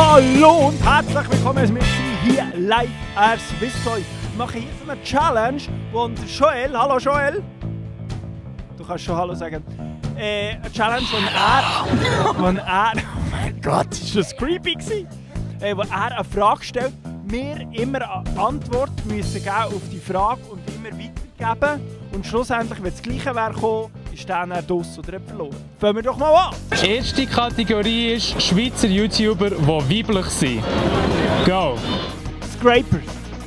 Hallo und herzlich willkommen, wir sind hier live als Swisstoy. Wir machen hier so eine Challenge, wo Joel, hallo Joel, du kannst schon Hallo sagen, eine Challenge, wo er, oh mein Gott, ist das creepy gewesen, wo er eine Frage stellt, wir immer eine Antwort müssen geben auf die Frage und immer weitergeben und schlussendlich, wenn das Gleiche wäre gekommen, ist dann draus oder verloren. Fangen wir doch mal an! Die erste Kategorie ist Schweizer YouTuber, die weiblich sind. Go! Scrapers.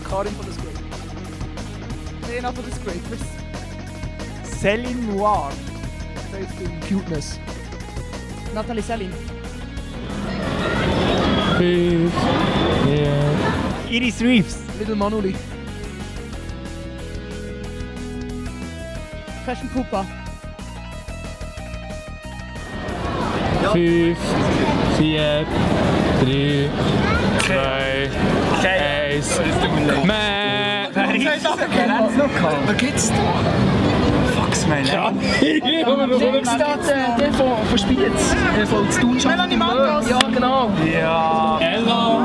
Karin von den Scrapers. Lena von den Scrapers. Céline Noir. Faith in Cuteness. Nathalie Selin. 5, 4, Iris Reeves. Little Manuli. Fashion Pupa. 5, 4, 3, 2, 1. Mäh! Wer gibt's da? Fuck's mein Name. Der von Spiez. Von Stuttgart. Melanie Mangos. Ja, genau. Ja. Ella!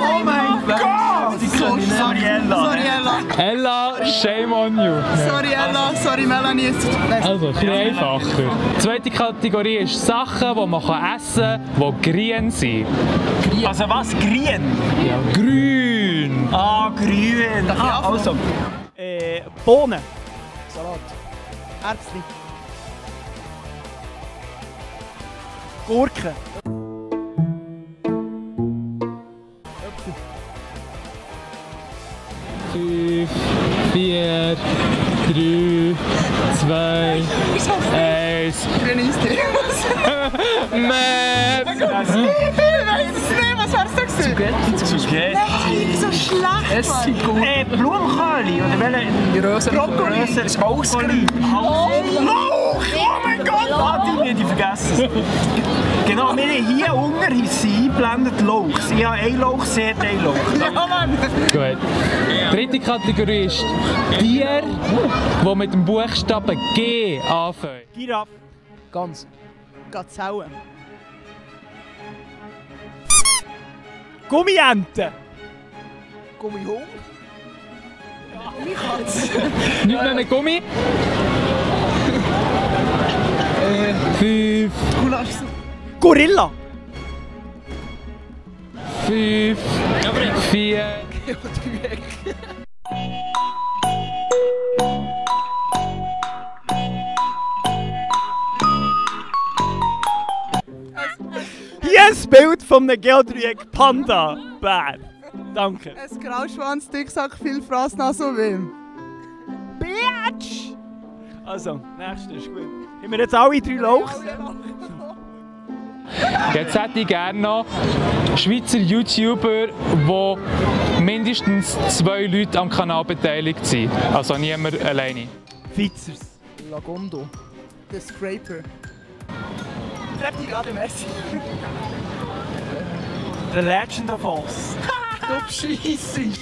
Oh mein Gott! Sorry Ella. Sorry Ella. Ella, shame on you! Sorry Ella. Sorry Melanie. Also, ein bisschen einfacher. Die zweite Kategorie ist Sachen, die man essen kann, die grün sind. Also was? Grün? Ja, grün! Ah, grün. Ah, Also. Bohnen. Salat. Erbsli. Gurken. 5, 4, 3, 2, 1. Grüne Eistee. Mäh! Ich weiß es nicht, was wär's da gewesen? Spaghetti. Nein, so schlecht. Essig. Blumenköli oder welche? Röser. Brokkoli. Das ist Brokkoli. Lauch! Oh mein Gott! Warte, ich habe vergessen. Genau, wir haben hier unten eingeblendet Lauch. Ich habe einen Lauch, sie hat einen Lauch. Ja, Mann. Gut. Die dritte Kategorie ist Tiere, die mit dem Buchstaben G anfangen. Giraffe. Ganz. Gazelle. Gummiente. Gummihund. Gummikatze. Nicht mehr mit Gummi. 5, Gulasch. Gorilla. 5, 4. Hier ein Bild von einem Geodreieck Panda. Bad. Danke. Ein Grauschwanz, Dicksack, viel Fraßnase und Wim. Bitch! Also, nächstes ist gut. Haben wir jetzt alle 3 Lauchs? Jetzt hätte ich gerne noch Schweizer YouTuber, wo mindestens 2 Leute am Kanal beteiligt sind. Also niemand alleine. Fitzers. Lagondo. The Scraper. Treff dich gerade, Messi. The Legend of Oz. Du bescheissest.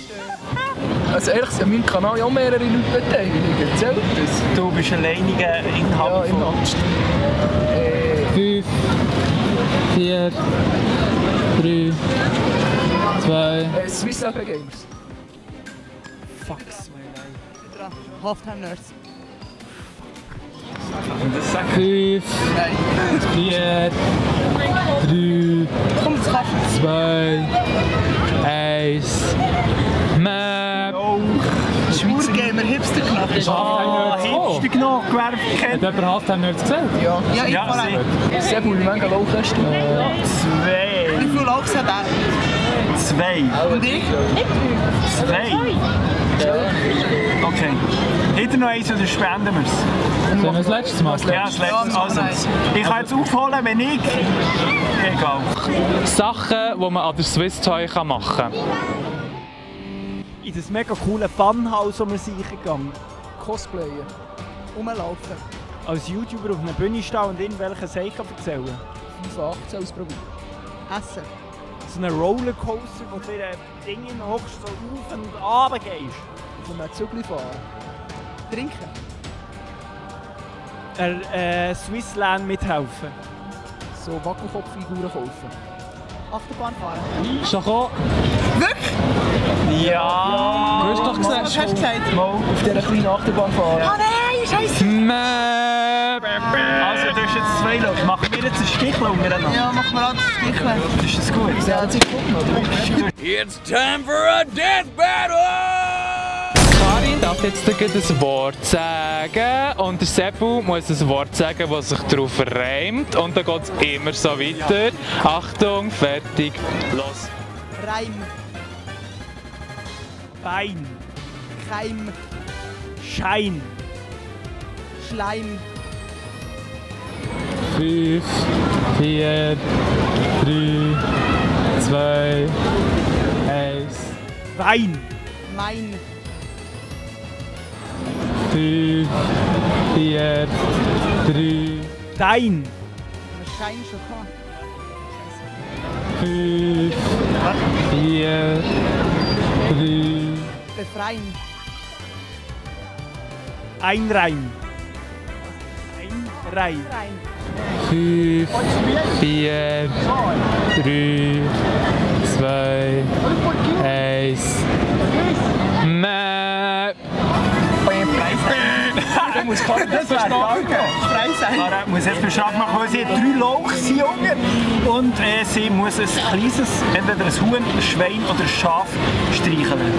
Also ehrlich, sind an meinem Kanal ja auch mehrere Leute beteiligt. Zählt das? Du bist alleiniger Inhaber Ja, im von... Ernst. 5, 4, 3, 2. Swiss Alpha Gamers. Fuck's mein Dran. Halftime Nerds. 5, Nein. 4, 3, Komm, das kannst du. 2, 1. Map. Schweizer Gamer Hipster gemacht. Ah, Hipster genug, wer Hat kennt? jemand Halftime Nerds gesehen? Ja, ich Ja, vor allem. Sehr gut, wie viele Lauch hast du? 2. Wie viele Lauchs hat er? 2. Und ich? 2. Okay. Hat er noch eins oder spenden wir es? Sollen wir das letzte Mal? Ja, das letzte. Also, ich kann jetzt aufholen, wenn ich... Egal. Sachen, die man an der Swiss Toy machen kann. In das mega coole Funhaus, wo wir sind gegangen. Cosplayen. Rumlaufen. Als YouTuber auf einer Bühne stehen und irgendwelche Sachen erzählen. 5 ausprobieren. Essen. So einen Rollercoaster, wo du in Dinge hochst, so auf und runter gehst. Auf einem Zügel fahren. Trinken. Swissland mithelfen. So Wackelkopffiguren kaufen. Achterbahn fahren. Ist doch auch. Wirklich? Ja! Du hast doch gesagt. Was hast du gesagt? Mal auf dieser kleinen Achterbahn fahren. Oh nein, scheiße! Also, du hast jetzt 2 Leute. Machen wir jetzt einen Stichlauf miteinander? Ja, mach mal alles Sticheln. Ist das gut? Ja, das ist gut, oder? It's time for a death battle! Karin darf jetzt ein Wort sagen und der Seppu muss ein Wort sagen, das sich darauf reimt und dann geht es immer so weiter. Achtung, fertig, los! Reim, Bein, Keim, Schein, Schleim, 5, 4, 3, 2, 1, Wein, Mein, 5, 4, 3, Dein, Schein schon gehabt. 5, 4, 3, Befreien, Einrein, Einrein, 5, 4, 3, 2, 1. Du musst Karin das verstanden. frei sein. Karin muss jetzt beschreiben machen, weil sie hat 3 Lauchsjungen und sie muss ein kleines, entweder ein Huhn, ein Schwein oder ein Schaf streicheln.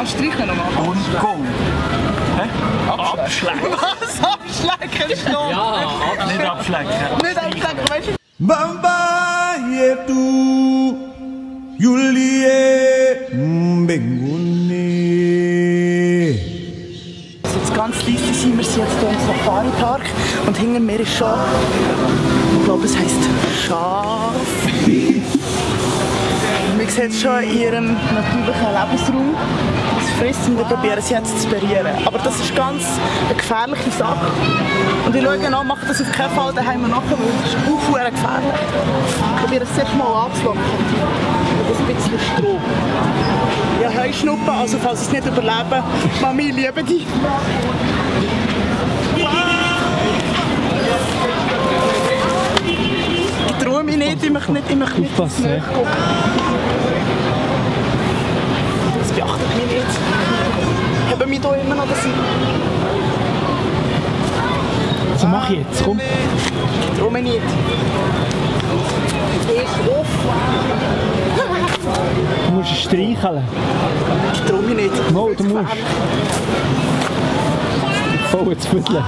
Streicheln nochmal. Und go! Abschlecken. Was? Abschlecken? Stopp! Nicht abschlecken. Nicht abschlecken, weißt du? Bamba yetu Julie Mbenguni. Jetzt ganz leise sind wir jetzt hier im Safari-Park und hinter mir ist schon, ich glaube es heisst Schaf. Man sieht es schon in ihrem natürlichen Lebensraum. Es frisst und wir probieren sie jetzt zu parieren. Aber das ist ganz eine gefährliche Sache. Und ich schaue an, mache das auf keinen Fall daheim nachher, weil das ist auch gefährlich. Ich probiere es zuerst mal anzulocken. Und das ein bisschen Stroh. Ja, Heuschnuppen, also falls ich es nicht überlebe, Mami, ich liebe dich. Ich traue mich nicht, ich möchte nicht Aufpassen, ja. gucken. Das beachtet mich nicht. Haben wir hier immer noch das? Was mache ich jetzt? Komm. Ich traue mich nicht. Ich auf. Du musst es streicheln. Ich traue mich nicht. Mo, du musst. Voll zu fütteln.